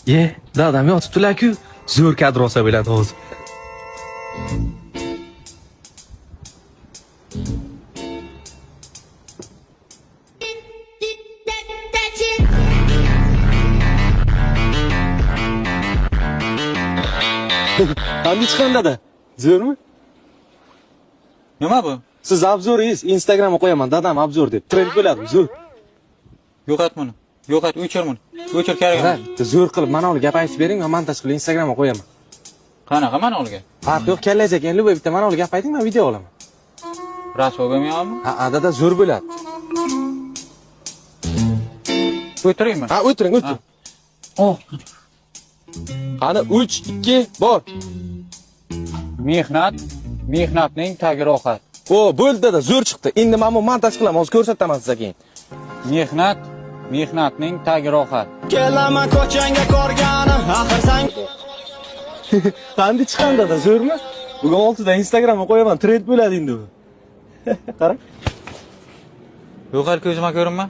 Ye, dadam yotibdilar-ku. Zo'r kadr olsa bo'ladi hozir. Qanday chiqqan dada? Zo'rmi? Nima bu? Siz obzoringiz Instagramga qo'yaman, dadam obzor deb. Trend bo'ladi, zo'r. Yo'qot buni. Yo'qot, o'chir buni. O'chir kerak Dada, emas. bitta zo'r qilib mana gap aytib bering, men montaj qilib Instagramga qo'yaman. Qanaqa mana olga? Farqi yo'q, kallangiz ekan, любой bitta mana gap ayting, men video olaman. Rasvo bo'lmayapmi? Ha, ha, dada zo'r bo'ladi. O'tiraymi? Ha, o'tiring, o'tiring. Oh. Qani 3 2 bor. Mehnat, mehnatning tagi rohat. O, bo'ldi dada, zo'r chiqdi. Endi men bu montaj qilaman, hozir ko'rsataman sizga keyin. Mehnat, mehnatning tagi rohat. Kelaman ko'changga ko'rganim axir san Qanday chiqqan dada, zo'rmi? Bugun 6 da Instagramga qo'yaman, trend bo'ladi endi bu. Qara. Yo'qol ko'zimga ko'rinma.